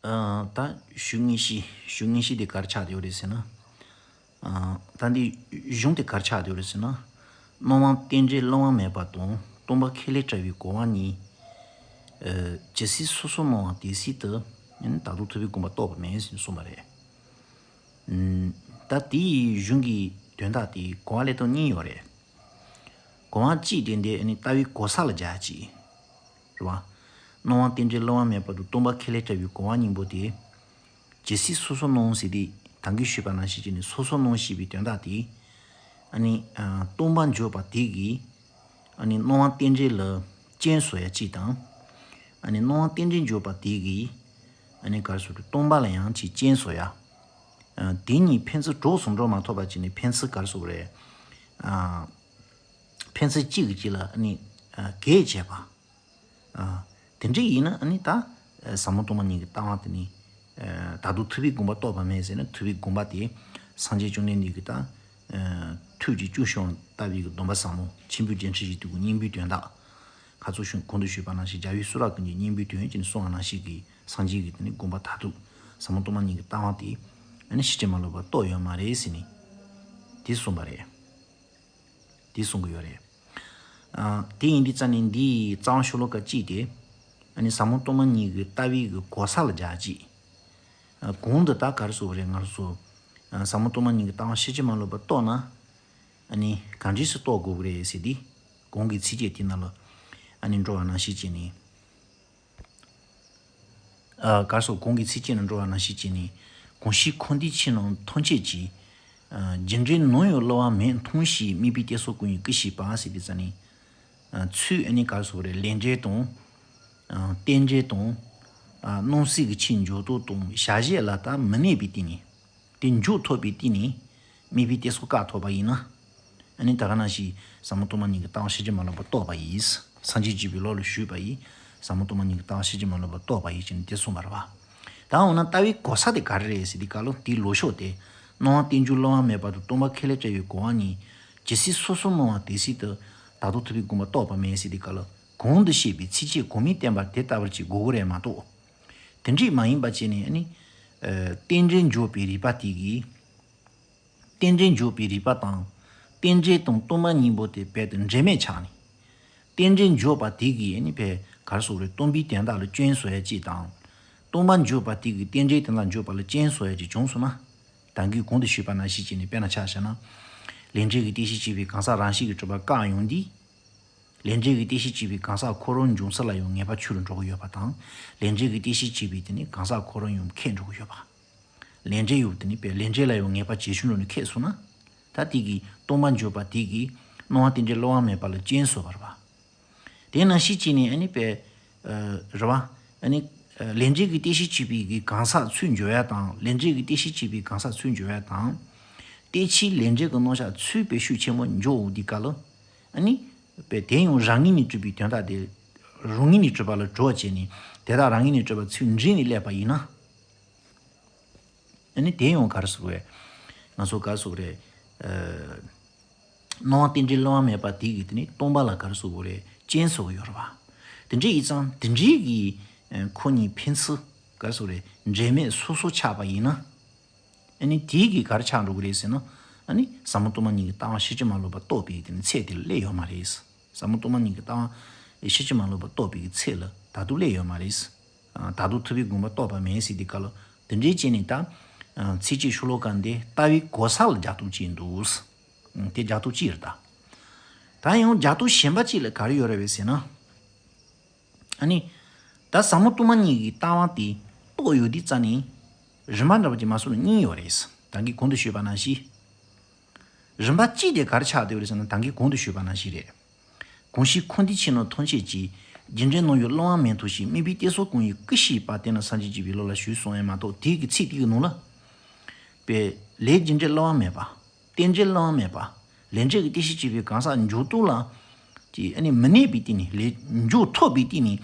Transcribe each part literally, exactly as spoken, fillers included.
ཨ། ད་ཞུ་ངེས་ཤིག་ཞུ་ངེས་ཤིག་དེ་ག་རེ་ཆགས་བསྡད་ཡོད་རེད་ཟེར་ན། ཨ། ད་འདི་གཞུང་དེ་ག་རེ་ཆགས་བསྡད་ཡོད་རེད་ཟེར་ན། སྣང་བ་རྟེན་འབྲེལ་བླ་བ་མེད་པ་དང་སྟོང་པ་ཁས་ལེན་བྲལ་བའི་གོ་བ་གཉིས། ཨ། ཇི་སྲིད་སོ་སོར་སྣང་བ་དེ་སྲིད་དུ། ད་དུང་ཐུབ་པའི་དགོངས་པ་རྟོགས་པ་མེད་ཟེར་ནས་གསུངས་པ་རེད། ཨ། ད་དེའི་གཞུང་གི་དོན་དག་དེ་གོ་བ་ལེན་སྟངས་གཉིས་ཡོད་རེད། གོ་བ་གཅིག་དེ་འདི་ནི་ལྟ་བའི་གོ་ས་ལ་སྦྱར་གཅིག་རེད་བ། སྣང་བ་རྟེན་འབྲེལ་བླ་བ་མེད་པ་དང་སྟོང་པ་ཁས་ལེན་བྲལ་བའི་གོ་བ་སྙིང་པོ་དེ། ཇི་སྲིད་སོ་སོར་སྣང་ཟེར་དེ་ད་གིན་ཞུས་པ་ནང་བཞིན་བྱས་ནས་སོ་སོར་སྣང་ཞེས་པའི་དོན་དག་དེ། ཨ་ནི། ཨ། སྟོང་པ་འཇོག་པ་དེ་གིས། ཨ་ནི་སྣང་བ་རྟེན་འབྲེལ་ལ་རྐྱེན་བཟོ་ཡ་གཅིག་དང་། ཨ་ནི་སྣང་བ་རྟེན་འབྲེལ་འཇོག་པ་དེ་གིས། ཨ་ནི་ག་རེ་ཟེར་དགོས་རེད། སྟོང་པ་ལ་ཡང་ཅིག་རྐྱེན་བཟོ་ཡ། ཨ། དེ་གཉིས་ཕན་ཚུན་གྲོགས་སུ་འགྲོ་མ་ཐུབ་པ་བྱས་ནས་ཕན་ཚུན་ག་རེ་ཟེར་དགོས་རེད། ཨ། ཕན་ཚུན་གཅིག་གིས་གཅིག་ལ་ཨ་ནི། ཨ། གེགས་བྱས་པ། ཨ། དེ་འདྲ་ཡིན་ན་ཨ་ནི་ད། ཨ། ཟབ་མོ་སྟོང་པ་ཉིད་ཀྱི་ལྟ་བ་དེ་ནི། ཨ། ད་དུང་ཐུབ་པའི་དགོངས་པ་རྟོགས་པ་མེད་ཟེར་ན་ཐུབ་པའི་དགོངས་པ་དེ་སངས་རྒྱས་བཅོམ་ལྡན་འདས་ཀྱི་ད། ཨ། ཐུགས་ཀྱི་སྐུ་བྱུང་བ་ལྟ་བུའི་གི་སྡོམ་པ་ཟབ་མོ་ཆེན་པོའི་རྒྱན་ཁྲིད་ཀྱི་དུས་ཀྱི་སྙིང་པོའི་དོན་དག་ཁ་ཚུར་ཞུ་གོང་དུ་ཞུས་པ་ནང་བཞིན་རྒྱལ་བའི་གསུང་རབ་ཀུན་གྱི་སྙིང་པོའི་དོན་ཅེས་གསུངས་པ་ནང་བཞིན་གྱི་སངས་རྒྱས་ཀྱི་དེ་ནི་དགོངས་པ་ད་དུང་ཟབ་མོ་སྟོང་པ་ཉིད་ཀྱི་ལྟ་བ་དེ་ཨ་ནི་ཤེས་བྱེད་མ་ལོག་པར་རྟོགས་ཡོད་མ་རེད་ཟེར་ནས་དེ་གསུངས་པ་རེད། དེ་གསུང་གི་ཡོད་རེད། ཨ། དེ་ཡིན་དུས་ཙ་ནས་འདིའི་རྩ་བ་ཤོ་ལོ་ཀ་གཅིག་དེ། ཨ་ནི་ཟབ་མོ་སྟོང་པ་ཉིད་ཀྱི་ལྟ་བའི་གི་གོ་ས་ལ་སྦྱར་གཅིག་ཨ། གོང་དུ་ད་ག་རེ་ཟེར་དགོས་རེད་ང་རང་ཚོ། ཨ། ཟབ་མོ་སྟོང་པ་ཉིད་ཀྱི་ལྟ་བ་ཤེས་བྱེད་མ་ལོག་པར་རྟོགས་ན། ཨ་ནི་གང་འདྲས་སེ་རྟོགས་དགོས་ཀྱི་རེད་ཟེར་དུས། གོང་གི་ཚིགས་བཅད་དེ་ནང་ལ། ཨ་ནི་འགྲོ་བ་ནང་བཞིན་བྱས་ནས། ཨ། ག་རེ་ཟེར་གོང་གི་ཚིགས་བཅད་ནང་འགྲོ་བ་ནང་བཞིན་བྱས་ནས། གང་ཞིག་འཁོར་འདས་ཕྱི་ནང་ཐམས་ཅད་ཀྱི། ཨ། རྒྱུ་འབྲས་ནམ་ཡང་བསླུ་བ་མེད་མཐོང་ཞིང་དམིགས་པའི་གཏད་སོ་ཀུན་གྱི་སྐུ་ཞེས་པ་ཟེར་དུས་ཙ་ནས། ཨ། ཚུར་ཨ་ནི་ག་རེ་ཟེར་དགོས་རེད། ལས་འབྲས་དང་། ཨ། རྟེན་འབྲེལ་དང་། ཨ། སྣང་སྲིད་ཀྱི་ཆོས་འཇོག་ཐོག་དང་བྱ་བྱེད་ལ་ད་མི་གནས་པའི་སྟེང་ནས། དེ་འཇོག་ཐུབ་པའི་སྟེང་ནས་དམིགས་པའི་གཏད་སོ་བཀག་ཐུབ་པ་ཡིན་ན། ཨ་ནི་ད་ག་ནང་བཞིན་ཟབ་མོ་སྟོང་པ་ཉིད་ཀྱི་ལྟ་བ་ཤེས་བྱེད་མ་ལོག་པར་རྟོགས་པ་ཡིན། སངས་རྒྱས་བྱེད་པའི་བློ་ལ་ཞུགས་པ་ཡིས་ཟབ་མོ་སྟོང་པ་ཉིད་ཀྱི་ལྟ་བ་ཤེས་བྱེད་མ་ལོག་པར་རྟོགས་པ་ཡིན་ཅེས་ནི་དེ་གསུངས་པ་རེད་བ། ད་འོ་ན་ལྟ་བའི་གོ་ས་དེ་ག་རེ་རེད་ཟེར་དུས་སྐབས་ལ་དེའི་ལོ་ཕྱོགས་དེ། སྣང་བ་རྟེན་འབྱུང་བསླུ་བ་མེད་པ་དང་སྟོང་པ་ཁས་ལེན་བྲལ་བའི་གོ་བ་གཉིས། ཇི་སྲིད་སོ་སོར་སྣང་བ་དེ་སྲིད་དུ། ད་དུང་ཐུབ་པའི་དགོངས་པ་རྟོགས་པ་མེད་ཟེར་དུས་སྐབས་ལ་གོང་དུ་བཤད་པའི་ཚིགས་བཅད་གོང་མའི་བསྟན་པ་དེ་ལྟ་བུར་ཅིག་དགོས་ཀྱི་རེད་མ་གཏོགས། དེ་འདྲས་མ་ཡིན་པ་བྱས་ནས་ཨ་ནི། ཨ། རྟེན་འབྲེལ་འཇོག་པའི་རིགས་པ་དེ་གིས། རྟེན་འབྲེལ་འཇོག་པའི་རིགས་པ་དང་། རྟེན་འབྲེལ་དང་སྟོང་པ་ཉིད་པོ་དེ་རྦད་དེ་འབྲེལ་མེད་ཆགས་ནས། རྟེན་འབྲེལ་འཇོག་པ་དེ་གིས་ཨ་ནི་ཕར་ག་རེ་ཟེར་དགོས་རེད། སྟོང་པའི་དོན་དག་ལ་སྐྱོན་བཟོ་ཡ་གཅིག་དང་། སྟོང་པ་འཇོག་པ་དེ་གིས་རྟེན་འབྲེལ་དེ་ལ་འཇོག་པ་ལ་སྐྱོན་བཟོ་ཡ་གཅིག་བྱུང་སོང་ན། ད་གིན་གོང་དུ་ཞུས་པ་ནང་བཞིན་བྱས་ནས་དཔེར་ན་ཆ་བཞག་ན། ལས་འབྲས་ཀྱི་རྟེན་གཞི་བྱས་པའི་གང་ཟག་རང་བཞིན་གྱིས་གྲུབ་པ་བཀག་ཡོང་དུས། ལས་འབྲས་ཀྱི་རྟེན་གཞི་བྱས་པའི་གང་ཟག་ཁོ་རང་འབྱུང་ས་ལ་ཡང་ངེས་པ་ཆོས་རུ་འགྲོ་གི་ཡོད་པ་དང་། ལས་འབྲས་ཀྱི་རྟེན་གཞི་བྱས་པའི་དེ་ནི་གང་ཟག་ཁོ་རང་ཡང་ཁེགས་འགྲོ་གི་ཡོད་པ། ལས་འབྲས་ཡོད་དེ་ནི་པའི་ལས་འབྲས་ལ་ཡང་ངེས་པ་བྱེད་ཆུང་འགྲོ་ནས་ཁེགས་སོང་ན། ད་དེ་གིས་སྟོང་པ་འཇོག་པ་དེ་གིས་སྣང་བ་རྟེན་འབྲེལ་བསླུ་བ་མེད་པ་ལ་སྐྱོན་བཟོ་བར་བ། དེ་ནང་བཞིན་བྱས་ནས་ཨ་ནི་པའི། ཨ། རེད་བ། ཨ་ནི། ཨ། ལས་འབྲས་ཀྱི་རྟེན་གཞི་བྱས་པའི་གི་གང་ཟག་ཚུར་འཇོག་ཡ་དང་ལས་འབྲས་ཀྱི་རྟེན་གཞི་བྱས་པའི་གང་ཟག་ཚུར་འཇོག་ཡ་དང་། རྟེན་ཕྱིའི་ལས་འབྲས་ཀྱི་རྣམ་གཞག་ཚུར་པའི་ཤུགས་ཆེན་པོ་འཇོག་འོང་དུས་སྐབས་ལ། ཨ་ནི། པའི་དེ་ཡང་རང་ངོས་ནས་གྲུབ་པའི་དོན་དག་དེ། རང་ངོས་ནས་གྲུབ་པ་ལ་གྲོགས་བྱས་ནས་དེ་དག་རང་ངོས་ནས་གྲུབ་པ་ཚུར་འདྲེས་ནས་སླེབས་པ་ཡིན་ན། ཨ་ནི་དེ་ཡང་ག་རེ་ཟེར་དགོས་རེད། ང་ཚོ་ག་རེ་ཟེར་དགོས་རེད། ཨ། སྣང་བ་རྟེན་འབྲེལ་བསླུ་བ་མེད་པ་དེ་གིས་དེ་ནི་སྟོང་པ་ལ་ག་རེ་ཟེར་དགོས་རེད། སྐྱོན་བཟོ་གི་ཡོད་རེད་བ། དེ་འདྲ་ཡིན་ཙང་དེ་འདྲའི་གི། ཨ། ཁོ་གཉིས་ཕན་ཚུན་ག་རེ་ཟེར་དགོས་རེད། འབྲེལ་མེད་སོ་སོ་ཆགས་པ་ཡིན་ན། ཨ་ནི་དེ་གིས་ག་རེ་ཆགས་འགྲོ་གི་རེད་ཟེར་ན། ཨ་ནི་ཟབ་མོ་སྟོང་པ་ཉིད་ཀྱི་ལྟ་བ་ཤེས་བྱེད་མ་ལོག་པར་རྟོགས་པའི་དེ་ནི་ཚད་དེ་ལ་སླེབས་ཡོད་མ་རེད། ཟབ་མོ་སྟོང་པ་ཉིད་ཀྱི་ལྟ་བ་ཤེས་བྱེད་མ་ལོག་པར་རྟོགས་པའི་ཚད་ལ་ད་དུང་སླེབས་ཡོད་མ་རེད། ཨ། ད་དུང་ཐུབ་པའི་དགོངས་པ་རྟོགས་པ་མེད་ཟེར་དུས་སྐབས་ལ་དེ་འདྲའི་བྱས་ནས་ད། ཨ། ཚིགས་བཅད་ཤོ་ལོ་ཀ་འདི་ལྟ་བའི་གོ་ས་ལ་སྦྱར་སྟངས་གཅིག་འདུག་ཨ། དེ་སྦྱར་སྟངས་གཅིག་རེད་ད། ད་ཡང་སྦྱར་སྟངས་གཞན་པ་གཅིག་ལ་ག་རེ་ཡོད་རེད་པས་ཟེར་ན། ཨ་ནི། ད་ཟབ་མོ་སྟོང་པ་ཉིད་ཀྱི་ལྟ་བ་དེ་རྟོགས་ཡོད་དུས་ཙ་ནས། རིམ་པ་འདྲ་པོ་ཅིག་མ་སོང་ན་གཉིས་ཡོད་རེད། ད་གིན་གོང་དུ་ཞུས་པ་ནང་བཞིན། རིམ་པ་གཅིག་དེ་ག་རེ་ཆགས་བསྡད་ཡོད་རེད་ཟེར་ན་ད་གིན་གོང་དུ་ཞུས་པ་ནང་བཞིན་རེད། གང་ཞིག་འཁོར་འདས་ཕྱི་ནང་ཐམས་ཅད་ཀྱི། རྒྱུ་འབྲས་ནམ་ཡང་བསླུ་བ་མེད་མཐོང་ཞིང་དམིགས་པའི་གཏད་སོ་ཀུན་གྱི་སྐུ་ཞེས་པ་དེ་ནི་སངས་རྒྱས་བྱེད་པའི་བློ་ལ་ཞུགས་སོང་ཡང་མ་གཏོགས་དེའི་གི་ཚིག་དེ་གི་ནང་ལ། པའི་ལས་རྒྱུ་འབྲས་བསླུ་བ་མེད་པ། རྟེན་འབྲེལ་བསླུ་བ་མེད་པ། ལས་འབྲས་ཀྱི་རྟེན་གཞི་བྱས་པའི་གང་ཟག་འཇོག་ཐོག་ལ། ཀྱི་ཨ་ནི་མི་གནས་པའི་སྟེང་ནས་ལས་འཇོག་ཐུབ་པའི་སྟེང་ནས་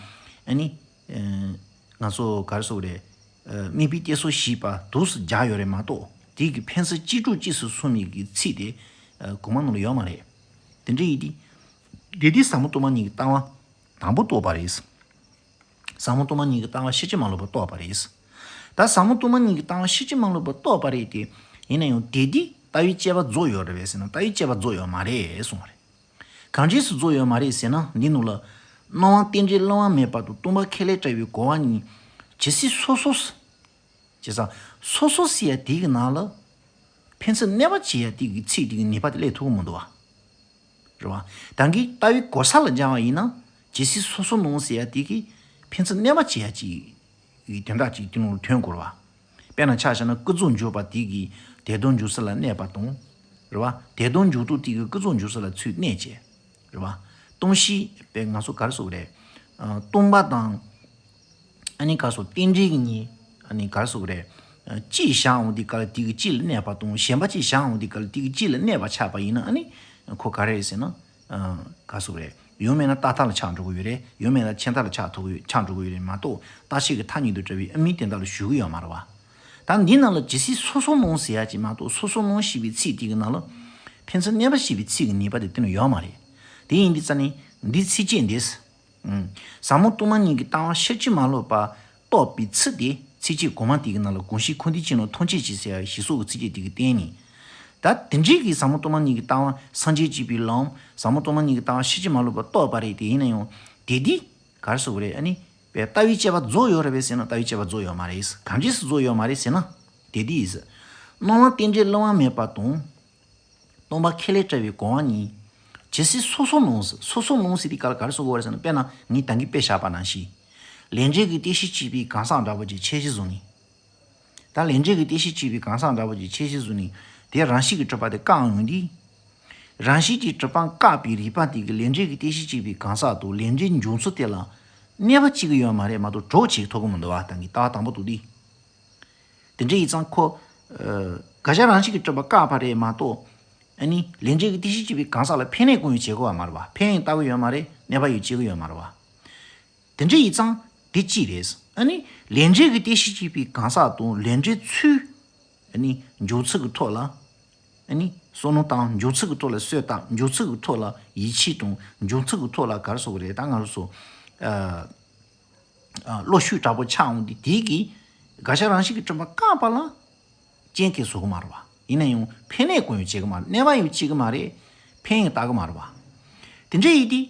ཨ་ནི། ཨ། ང་ཚོ་ག་རེ་ཟེར་དགོས་རེད། ཨ། དམིགས་པའི་གཏད་སོ་ཞེས་པ་འདུག་སེ་སྦྱར་ཡོད་རེད་མ་གཏོགས་དེ་གི་ཕན་ཚུན་གཅིག་གྲོགས་གཅིག་སུ་སོང་བའི་གི་ཚིག་དེ། ཨ། གོང་མ་ནང་ལ་ཡོད་མ་རེད། དེ་འདྲ་ཡིན་དུས། དེ་དུས་ཟབ་མོ་སྟོང་པ་ཉིད་ཀྱི་ལྟ་བ་དང་པོ་རྟོགས་པ་རེད། ཟབ་མོ་སྟོང་པ་ཉིད་ཀྱི་ལྟ་བ་ཤེས་བྱེད་མ་ལོག་པར་རྟོགས་པ་རེད། ད་ཟབ་མོ་སྟོང་པ་ཉིད་ཀྱི་ལྟ་བ་ཕྱིན་ཅི་མ་ལོག་པར་རྟོགས་པ་རེད་དེ། ཡིན་ན་ཡང་དེ་དུས་ལྟ་བའི་དཔྱད་པ་རྫོགས་ཡོད་རེད་པས་ཟེར་ན། ལྟ་བའི་དཔྱད་པ་རྫོགས་ཡོད་མ་རེད་གསུངས་པ་རེད། གང་ཅི་སུ་རྫོགས་ཡོད་མ་རེད་ཟེར་ན། འདི་ནང་ལ་སྣང་བ་རྟེན་འབྲེལ་བླ་ན་མེད་པ་དང་སྟོང་པ་ཁས་ལེན་བྲལ་བའི་གོ་བ་གཉིས་ཇི་སྲིད་སོ་སོ། ཇི་སྲིད་སོ་སོ་ཟེར་ཡ་དེ་གི་ནང་ལ་ཕན་ཚུན་གནོད་པ་བྱེད་ཡ་དེ་གི་ཚིག་དེ་གི་ནུས་པ་དེ་སླེབས་ཐུབ་ཀྱི་མི་འདུག་བ། རེད་བ། ད་གིན་ལྟ་བའི་གོ་ས་ལ་སྦྱར་བ་ཡིན་ན། ཇི་སྲིད་སོ་སོ་སྣང་ཟེར་ཡ་དེ་གིས་ཕན་ཚུན་གནོད་པ་བྱེད་ཡ་ཅིག་གི་དོན་དག་ཅིག་དེ་ནང་ལ་ཐོན་དགོས་རེད་བ། དཔེར་ན་ཆ་བཞག་ན་ཀུན་རྫོབ་འཇུག་པ་དེ་གིས་དོན་དམ་འཇུག་ཚུལ་ལ་གནོད་པ་དང་། རེད་བ། དོན་དམ་འཇུག་ལྡོག་དེ་གིས་ཀུན་རྫོབ་འཇུག་ཚུལ་ལ་ཚུར་གནོད་བྱེད། རེད་བ། སྟོང་གཞི་དཔེ་ང་ཚོ་ག་རེ་ཟེར་དགོས་རེད། ཨ། སྟོང་པ་དང་། ཨ་ནི་ག་རེ་ཟེར། རྟེན་འབྲེལ་གྱི་གཉིས། ཨ་ནི་ག་རེ་ཟེར་དགོས་རེད། ཨ། གཅིག་བཞག་འོང་དུས་སྐབས་ལ་དེ་གིས་གཅིག་ལ་གནོད་པ་དང་། གཞན་པ་གཅིག་བཞག་འོང་དུས་སྐབས་ལ་དེ་གིས་གཅིག་ལ་གནོད་པ་ཆགས་པ་ཡིན་ན། ཨ་ནི་ཁོ་ག་རེ་རེད་ཟེར་ན། ཨ། ག་རེ་ཟེར་དགོས་རེད། ཡང་མིན་ན་རྟག་མཐའ་ལ་ཆགས་འགྲོ་གི་ཡོད་རེད། ཡང་མིན་ན་ཆད་མཐའ་ལ་ཆགས་ཐུབ་ཀྱི་ཡོད། ཆགས་འགྲོ་གི་ཡོད་རེད་མ་གཏོགས། རྟག་ཆད་ཀྱི་མཐའ་གཉིས་དང་བྲལ་བའི་དམིགས་རྟེན་དག་ལ་ཞུགས་ཀྱི་ཡོད་མ་རེད་བ། ད་འདི་ནང་ལ་ཇི་སྲིད་སོ་སོ་སྣང་ཟེར་ཡ་ཅིག་མ་གཏོགས། སོ་སོ་སྣང་ཞེས་པའི་ཚིག་དེ་གི་ནང་ལ་ཕན་ཚུན་གནོད་པ་བྱེད་པའི་ཚིག་གི་ནུས་པ་དེ་དེ་ནང་ཡོད་མ་རེད། དེ་ཡིན་དུས་ཙ་ནི་འདི་ཚིགས་བཅད་འདི། ཨུམ། ཟབ་མོ་སྟོང་པ་ཉིད་ཀྱི་ལྟ་བ་ཕྱིན་ཅི་མ་ལོག་པར་རྟོགས་པའི་ཚུལ་དེ་ཚིགས་བཅད་གོང་མ་དེ་གི་ནང་ལ། གང་ཞིག་ཁམས་འདས་ཀྱི་ནང་ཐམས་ཅད་ཀྱི་ཟེར་ཡ་ཞེས་སོགས་ཀྱི་ཚིགས་བཅད་དེ་གིས་བསྟན་ནས། ད་དེ་འདྲའི་གི་ཟབ་མོ་སྟོང་པ་ཉིད་ཀྱི་ལྟ་བ་སངས་རྒྱས་གཅིག་པུའི་ལམ། ཟབ་མོ་སྟོང་པ་ཉིད་ཀྱི་ལྟ་བ་ཕྱིན་ཅི་མ་ལོག་པར་རྟོགས་པ་རེད་དེ། ཡིན་ན་ཡང་དེ་དུས་ག་རེ་ཟེར་དགོས་རེད། ཨ་ནི་པའི་ལྟ་བའི་དཔྱད་པ་རྫོགས་ཡོད་རེད་པས་ཟེར་ན། ལྟ་བའི་དཔྱད་པ་རྫོགས་ཡོད་མ་རེད། གང་ཅི་སུ་རྫོགས་ཡོད་མ་རེད་ཟེར་ན། དེ་དུས་སྣང་བ་རྟེན་འབྲེལ་བླ་ན་མེད་པ་དང་། སྟོང་པ་ཁས་ལེན་བྲལ་བའི་གོ་བ་གཉིས་ཇི་སྲིད་སོ་སོ་སྣང་ཟེར། སོ་སོ་སྣང་ཟེར་དུས་སྐབས་ལ་ག་རེ་ཟེར་དགོས་རེད་ཟེར་ན། དཔེར་ན་ངས་ད་གིན་དཔེ་བཞག་པ་ནང་བཞིན། ལས་འབྲས་ཀྱི་རྟེན་གཞི་གཅིག་པའི་གང་ཟག་འདྲ་པོ་ཅིག་ཁྱད་གཞི་བཟུང་ནས། ད་ལས་འབྲས་ཀྱི་རྟེན་གཞི་གཅིག་པའི་གང་ཟག་འདྲ་པོ་ཅིག་ཁྱད་གཞི་བཟུང་ནས། དེ་རང་བཞིན་གྱིས་གྲུབ་པ་དེ་བཀག་ཡོང་དུས། རང་བཞིན་གྱིས་གྲུབ་པ་བཀག་པའི་རིགས་པ་དེ་གིས་ལས་འབྲས་ཀྱི་རྟེན་གཞི་གཅིག་པའི་གང་ཟག་དང་ལས་འབྲས་འབྱུང་ཚུལ་དེ་ལ་གནོད་པ་བྱེད་ཀྱི་ཡོད་མ་རེད་མ་གཏོགས་གྲོགས་བྱེད་ཐུབ་ཀྱི་མི་འདུག་བ། ད་གིན་ལྟ་བ་དང་པོ་འདུག་དུས། དེ་འདྲ་ཡིན་ཙང་ཁོ། ཨ། དགག་བྱ་རང་བཞིན་གྱིས་གྲུབ་པ་བཀག་པ་རེད་མ་གཏོགས། ཨ་ནི་ལས་འབྲས་ཀྱི་རྟེན་གཞི་གཅིག་པའི་གང་ཟག་ལ་ཕན་གནོད་གང་ཡང་བྱེད་ཀྱི་ཡོད་མ་རེད་བ། ཕན་ཡང་བཏགས་ཀྱི་ཡོད་མ་རེད། གནོད་པ་ཡང་བྱེད་ཀྱི་ཡོད་མ་རེད་བ། དེ་འདྲ་ཡིན་ཙང་དེ་གཅིག་རེད། ཨ་ནི་ལས་འབྲས་ཀྱི་རྟེན་གཞི་གཅིག་པའི་གང་ཟག་དང་ལས་འབྲས་ཚུལ། ཨ་ནི་འབྱུང་ཚུལ་གྱི་ཐོག་ལ། ཨ་ནི་བསམ་བློ་བཏང་། འབྱུང་ཚུལ་གྱི་ཐོག་ལ་བསམ་བློ་བཏང་། འབྱུང་ཚུལ་གྱི་ཐོག་ལ་ཡིད་ཆེས་དང་། འབྱུང་ཚུལ་གྱི་ཐོག་ལ་ག་རེ་ཟེར་དགོས་རེད། ད་ང་རང་ཚོ། ཨ། ཨ། བློ་ཤུགས་དྲག་པོ་ཆགས་འོང་དུས་དེ་གིས་དགག་བྱ་རང་བཞིན་གྱིས་གྲུབ་པ་བཀག་པ་ལ་རྐྱེན་གྱིས་བཟོ་གི་མ་རེད་བ། ཡིན་ན་ཡང་ཕན་གནོད་གང་ཡང་བྱེད་ཀྱི་མ་རེད། གནོད་པ་ཡང་བྱེད་ཀྱི་མ་རེད། ཕན་ཡང་བཏགས་ཀྱི་མ་རེད་བ། དེ་འདྲ་ཡིན་དུས།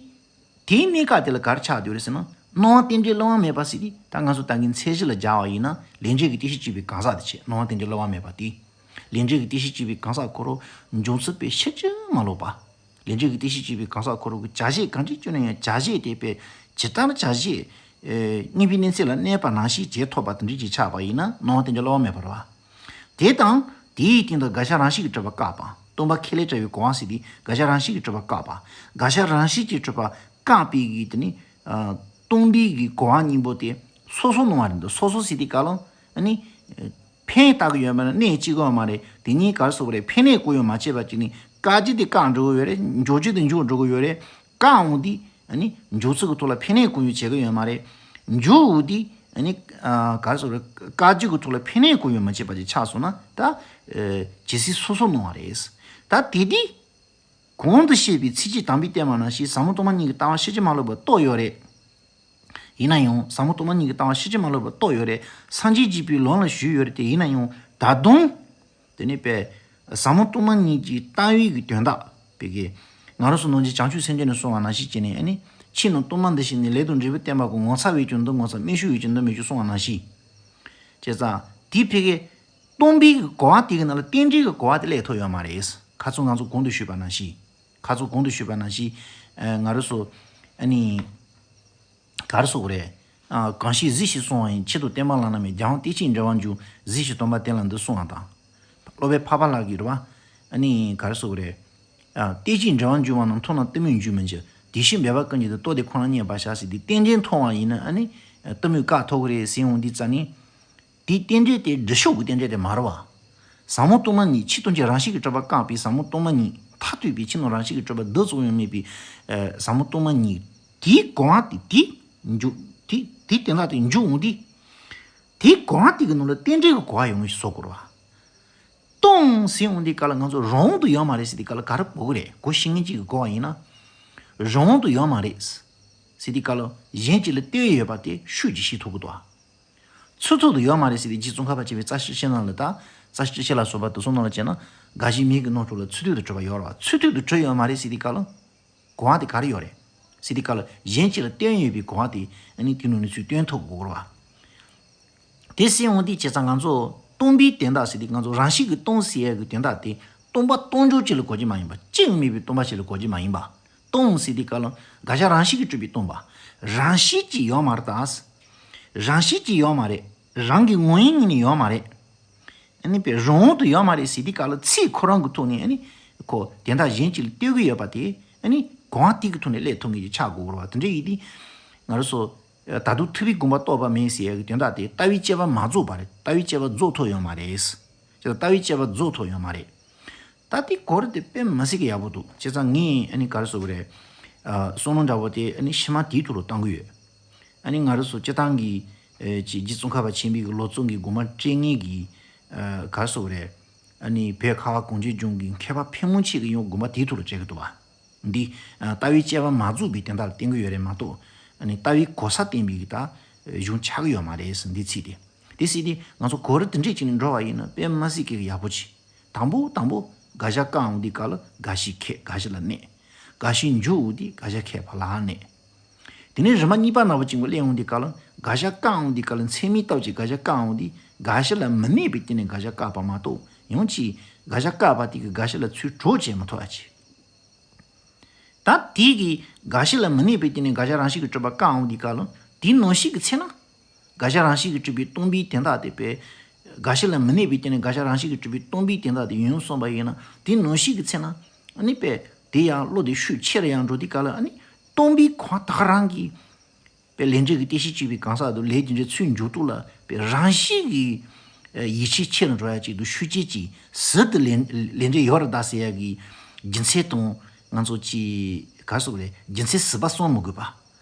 དེའི་གནས་སྐབས་དེ་ལ་ག་རེ་ཆགས་བསྡད་ཡོད་རེད་ཟེར་ན། སྣང་བ་རྟེན་འབྲེལ་བླ་ན་མེད་པ་ཟེར་དུས། ད་ང་ཚོ་ད་གིན་མཚན་གཞི་ལ་སྦྱར་བ་ཡིན་ན། ལས་འབྲས་ཀྱི་རྟེན་གཞི་གཅིག་པའི་གང་ཟག་དེ་བྱས། སྣང་བ་རྟེན་འབྲེལ་བླ་ན་མེད་པ་དེ། ལས་འབྲས་ཀྱི་རྟེན་གཞི་གཅིག་པའི་གང་ཟག་ཁོ་རང་འབྱུང་ཚུལ་དཔེ་ཕྱིན་ཅི་མ་ལོག་པ། ལས་འབྲས་ཀྱི་རྟེན་གཞི་གཅིག་པའི་གང་ཟག་ཁོ་རང་གིས་བྱ་བྱེད་གང་ཅིའི་སྐྱོན་ནས་ཡང་བྱ་བྱེད་དེ་དཔེ་ཇི་ལྟར་བྱ་བྱེད། ཨེ། དངོས་པོའི་གནས་ཚད་ལ་གནས་པ་ནང་བཞིན་བྱེད་ཐུབ་པ་དེ་འདྲ་ཅིག་ཆགས་པ་ཡིན་ན། སྣང་བ་རྟེན་འབྲེལ་བླ་ན་མེད་པ་རེད་བ། དེ་དང་དེའི་སྟེང་དུ་དགག་བྱ་རང་བཞིན་གྱིས་གྲུབ་པ་བཀག་པ། སྟོང་པ་ཁས་ལེན་བྲལ་བའི་གོ་བ་ཟེར་དུས་དགག་བྱ་རང་བཞིན་གྱིས་གྲུབ་པ་བཀག་པ། དགག་བྱ་རང་བཞིན་གྱིས་གྲུབ་པ་བཀག་པའི་གི་དེ་ནི། ཨ། སྟོང་པའི་གི་གོ་བ་གཉིས་པོ་དེ་སོ་སོ་སྣང་བ་རེད་འདུག་སོ་སོ་ཟེར་དུས་སྐབས་ལ། ཨ་ནི། ཕན་བཏགས་ཀྱི་ཡོད་མ་རེད། གནོད་བྱེད་ཀྱི་ཡོད་མ་རེད། དེ་གཉིས་ག་རེ་ཟེར་དགོས་རེད། ཕན་གནོད་གང་ཡང་མ་བྱས་པ་ཅིག་ནི། བཀག་རྒྱུ་དེ་བཀག་འགྲོ་གི་ཡོད་རེད། འཇོག་རྒྱུ་དེ་འཇོག་འགྲོ་གི་ཡོད་རེད། བཀག་འོང་དུས། ཨ་ནི་འཇོག་ཚུལ་གྱི་ཐོག་ལ་ཕན་གནོད་གང་ཡང་བྱེད་ཀྱི་ཡོད་མ་རེད། འཇོག་འོང་དུས། ཨ་ནི། ཨ། ག་རེ་ཟེར་དགོས་རེད། བཀག་རྒྱུ་གི་ཐོག་ལ་ཕན་གནོད་གང་ཡང་མ་བྱས་པ་ཅིག་ཆགས་སོང་ན། ད། ཨ། ཇི་སྲིད་སོ་སོ་སྣང་བ་རེད། ད་དེ་དུས། གོང་དུ་བཤད་པའི་ཚིགས་བཅད་དང་པོས་བསྟན་པ་ནང་བཞིན་ཟབ་མོ་སྟོང་པ་ཉིད་ཀྱི་ལྟ་བ་ཕྱིན་ཅི་མ་ལོག་པར་རྟོགས་ཡོད་རེད། ཡིན་ན་ཡང་ཟབ་མོ་སྟོང་པ་ཉིད་ཀྱི་ལྟ་བ་ཕྱིན་ཅི་མ་ལོག་པར་རྟོགས་ཡོད་རེད། སངས་རྒྱས་གཅིག་པུའི་ལམ་ལ་ཞུགས་ཡོད་རེད་དེ། ཡིན་ན་ཡང་ད་དུང་། དེ་ནས་པས། ཟབ་མོ་སྟོང་པ་ཉིད་ཀྱི་ལྟ་བའི་གི་དོན་དག་པའི་གི། ང་རང་ཚོ་ནང་བཞིན་བྱང་ཆུབ་སེམས་བསྐྱེད་ནས་གསུངས་པ་ནང་བཞིན་བྱས་ནས། ཨ་ནི། ཕྱི་ནང་སྟོང་པ་འདི་ཤེས་ནས། ལས་དང་འབྲས་བུ་བསྟན་པ་ཀུན། ངོ་ཚ་བས་ཀྱང་འདུལ་མི་ཚུགས། སྨད་ཤུགས་ཡོད་ཀྱང་འདུལ་མི་བྱེད་གསུངས་པ་ནང་བཞིན། བྱས་ཙང་དེ་ཕ་གི་སྟོང་པའི་གི་གོ་བ་དེ་གི་ནང་ལ་རྟེན་འབྲེལ་གྱི་གོ་བ་དེ་སླེབས་ཐུབ་ཡོད་མ་རེད། ཁ་སང་ང་ཚོ་གོང་དུ་ཞུས་པ་ནང་བཞིན། ཁ་སང་གོང་དུ་ཞུས་པ་ནང་བཞིན། ཨ། ང་རང་ཚོ། ཨ་ནི། ག་རེ་ཟེར་དགོས་རེད། ཨ། གང་ཞིག་གཟིགས་ཤིག་གསུང་བ་ཡིན། ཕྱིར་དུ་བསྟན་པ་བླ་ན་མེད། རྒྱལ་དབང་བསྟན་བཅོས་འགྲེལ་བར་འཇུག། གཟིགས་ཤིག་སྟོན་པ་དེ་ལ་འདི་གསུངས་པ་དང་། སློབ་དཔོན་འཕགས་པ་ལྷ་གིས་རེད་བ། ཨ་ནི་ག་རེ་ཟེར་དགོས་རེད། ཨ། བསྟན་བཅོས་འགྲེལ་བར་འཇུག་པ་རྣམས་མཐོང་ན་གཏི་མུག་འཇིག་མི་འཇིག། དེ་བཞིན་སྦས་པ་ཀུན་གྱིས་ཏེ། རྟོགས་ཏེ་ཁོ་རང་མཉེས་པར་བྱ་ཟེར་དུས། རྟེན་འབྲེལ་མཐོང་བ་ཡིན་ན། ཨ་ནི་གཏི་མུག་བཀག་ཐུབ་ཀྱི་རེད་ཟེར་འོང་དུས་ཙ་ནི། དེའི་རྟེན་འབྲེལ་དེ་སྒྲུབ་ཕྱོགས་ཀྱི་རྟེན་འབྲེལ་དེ་མ་རེད་བ། ཟབ་མོ་སྟོང་པ་ཉིད་ཕྱི་སྟོང་གི་རང་བཞིན་གྱིས་གྲུབ་པ་བཀག་པའི་ཟབ་མོ་སྟོང་པ་ཉིད། མཐར་ཐུག་པའི་ཕྱི་ནང་རང་བཞིན་གྱིས་གྲུབ་པ་བདག་གཙོ་བོ་ཡང་མེད་པའི། ཨ། ཟབ་མོ་སྟོང་པ་ཉིད། དེའི་གོ་བ་དེ་དེ་འཇུག་དེ་དེ་དེ་ལ་དེ་འཇུག་འོང་དུས། དེའི་གོ་བ་དེ་གི་ནང་ལ་རྟེན་འབྲེལ་གྱི་གོ་བ་ཡོང་ངེས་བཟོ་དགོས་རེད་བ། སྟོང་ཟེར་འོང་དུས་སྐབས་ལ་ང་ཚོ་རང་དབང་དུ་ཡོད་མ་རེད་ཟེར་དུས་སྐབས་ལ་ག་རེ་གོ་གི་རེད། གོ་ཤེས་མཁན་གཅིག་གི་གོ་བ་ཡིན་ན། རང་དབང་དུ་ཡོད་མ་རེད་ཟེར་དུས་སྐབས་ལ་གཞན་གཅིག་ལ་ལྟོས་ཡོད་པ་དེ་ཤུགས་ཀྱིས་ཤེས་ཐུབ་ཀྱི་འདུག་བ། ཚུལ་ཐུག་ཏུ་ཡོད་མ་རེད་ཟེར་ཏེ། རྗེ་ཙོང་ཁ་པ་བྱས་པའི་རྩ་ཤེ་ཤེ་ནང་ལ་ད། རྩ་ཤེ་ཤེ་ལ་སོགས་པ་དེ་ཚོ་ནང་ལ་བྱས་ན། དགའ་བཞིའི་མིག་གི་རྣམ་གྲོལ་ལ་ཚུལ་ཐུག་ཏུ་གྲུབ་པ་ཡོད་རེད་བ། ཚུལ་ཐུག་ཏུ་གྲུབ་ཡོད་མ་རེད་ཟེར་ཏེ་ག་ལ། གོ་བ་དེ་ག་རེ་ཡོད་རེད་ཟེར་ཏེ་ག་ལ། གཞན་གཅིག་ལ་བསྟན་ཡོད་པའི་གོ་བ་དེ་ཨ་ནི་དེ་ནང་ནས་ཚུར་བསྟན་ཐུབ་དགོས་རེད་བ། དེ་ཟེར་འོང་དུས་བྱས་ཙང་ང་ཚོ་སྟོང་པའི་དོན་དག་ཟེར་དུས། ང་ཚོ་རང་བཞིན་གྱིས་སྟོང་ཟེར་ཡག་གི་དོན་དག་དེ། སྟོང་པ་སྟོང་ཕྲག་གཅིག་ལ་གོ་རྒྱུ་མ་ཡིན་པ། གཅིག་མེད་པའི་སྟོང་པ་ཞིག་ལ་གོ་རྒྱུ་མ་ཡིན་པ། སྟོང་ཟེར་དུས་ག་ལ། དགག་བྱ་རང་བཞིན་གྱིས་གྲུབ་པའི་སྟོང་པ། རང་བཞིན་གྱིས་ཡོད་མ་རེད་ད། རང་བཞིན་གྱིས་ཡོད་མ་རེད། རང་གི་ངོས་ཡིན་ནས་ཡོད་མ་རེད། ཨ་ནི་པའི་རང་དབང་དུ་ཡོད་མ་རེད་ཟེར་དུས་ག་ལ། ཚིག་ཁོ་རང་གི་ཐོག་ནས་ཨ་ནི་ཁོ་དོན་དག་གཞན་གཅིག་ལ་སྟོན་གྱི་ཡོད་པ་དེ། ཨ་ནི་གོ་བ་དེ་གི་ཐོག་ནས་སླེབས་ཐུབ་མཁན་ཅིག་ཆགས་དགོས་རེད་བ། དེ་འདྲ་ཡིན་དུས་ང་རང་ཚོ། ད་དུང་ཐུབ་པའི་དགོངས་པ་རྟོགས་པ་མེད་ཟེར་ཡག་གི་དོན་དག་དེ། ལྟ་བའི་དཔྱད་པ་མ་རྫོགས་པ་རེད། ལྟ་བའི་དཔྱད་པ་རྫོགས་ཐུབ་ཡོད་མ་རེད། ཅེས་ལྟ་བའི་དཔྱད་པ་རྫོགས་ཐུབ་ཡོད་མ་རེད། ད་དེ་གོ་རིམ་དེ་དཔེ་མི་སྲིད་ཀྱི་ཡག་པོ་འདུག་བྱས་ཙང་ངས་ཨ་ནི་ག་རེ་ཟེར་དགོས་རེད། ཨ། བསམ་བློ་འདྲ་བོ་དེ་ཨ་ནི་ཕྱི་མ་དེའི་ཐོག་ལ་གཏོང་གི་ཡོད། ཨ་ནི་ང་རང་ཚོ་སྤྱིར་བཏང་གི། ཨེ། ཅིག་རྗེ་ཙོང་ཁ་པ་ཆེན་པོའི་གི་ལོ་ཙཱ་གི་དགོངས་པ་སྤྲད་མཁན་གྱི། ཨ། ག་རེ་ཟེར་དགོས་རེད། ཨ་ནི་བོད་ཁ་བ་གངས་ཅན་ལྗོངས་ཀྱི་མཁས་པ་ཕལ་མོ་ཆེ་གིས་ཡང་དགོངས་པ་དེའི་ཐོག་ལ་སྤྲད་ཀྱི་འདུག་བ། འདི། ཨ། ལྟ་བའི་དཔྱད་པ་མ་རྫོགས་པའི་དོན་དག་ལ་བསྟན་གྱི་ཡོད་རེད་མ་གཏོགས། ཨ་ནི་ལྟ་བའི་གོ་ས་བསྟན་པའི་གི་ད་གཞུང་ཆགས་ཀྱི་ཡོད་མ་རེད་ཟེར། འདི་ཚིག་དེ། དེ་སྲིད་དེ་ང་ཚོ་གོ་རིམ་དེ་འདྲས་ཅིག་ནས་འགྲོ་བ་ཡིན་ན་དཔེ་མི་སྲིད་ཀྱི་ཡག་པོ་ཅིག་དང་པོ་དང་པོ་དགག་བྱ་བཀག་འོང་དུས་ག་ལ། དགག་གཞི་ཁས་དགག་གཞི་ལ་གནས། དགག་གཞི་འཇོག་འོང་དུས་དགག་བྱ་ཁས་ཕར་ལ་གནས། དེ་ནས་རིམ་པ་གཉིས་པ་ནང་བཞིན་གྱི་སླེབས་འོང་དུས་ག་ལ། དགག་བྱ་བཀག་འོང་དུས་ག་ལ། ཚད་མའི་སྟོབས་ཀྱིས་དགག་བྱ་བཀག་འོང་དུས་དགག་གཞི་ལ་མི་གནས་པའི་སྟེང་ནས་དགག་བྱ་བཀག་པ་མ་གཏོགས། ཡང་ཅིག་དགག་བྱ་བཀག་པ་དེ་གིས་དགག་གཞི་ལ་ཚུར་གྲོགས་བྱེད་མི་ཐུབ་པ་ཅིག་ད་དེ་གི་དགག་གཞི་ལ་མི་གནས་པའི་སྟེང་ནས་དགག་བྱ་རང་བཞིན་གྱིས་གྲུབ་པ་བཀག་འོང་དུས་ག་ལ། དེའི་ནང་བཞིན་གྱི་ཚེ་ན། དགག་བྱ་རང་བཞིན་གྱིས་གྲུབ་པའི་སྟོང་པའི་དོན་དག་དེ་དཔེ། དགག་གཞི་ལ་མི་གནས་པའི་སྟེང་ནས་དགག་བྱ་རང་བཞིན་གྱིས་གྲུབ་པའི་སྟོང་པའི་དོན་དག་དེ་ཡོང་སོང་བ་ཡིན་ན། དེའི་ནང་བཞིན་གྱི་ཚེ་ན། ཨ་ནི་དཔེ། དེ་ཡང་བློ་དེ་ཤུགས་ཆེ་རུ་ཡང་འགྲོ་དུས་ག་ལ། ཨ་ནི་སྟོང་པའི་གོ་བ་ད་ག་རང་གི། དཔེ་ལས་འབྲས་ཀྱི་རྟེན་གཞི་བྱས་པའི་གང་ཟག་དེ་ལས་དེ་འདྲའི་ཚུལ་འཇོག་ཐུབ་ལ། དཔེ་རང་བཞིན་གྱིས་ཡིད་ཆེས་ཆེ་རུ་འགྲོ་ཡ་ཅིག་འདུག་ཤུགས་རྐྱེན་ཅིག་ཟུར་དུ་ལས་ལས་འབྲས་ཡོད་རེད་ད་ཟེར་ཡ་གི་རྒྱུ་མཚན་དང་། ང་ཚོ་ཅིག་ག་རེ་ཟེར་དགོས་རེད། རྒྱུ་མཚན་ཟུར་པ་གསུང་མི་དགོས་པ།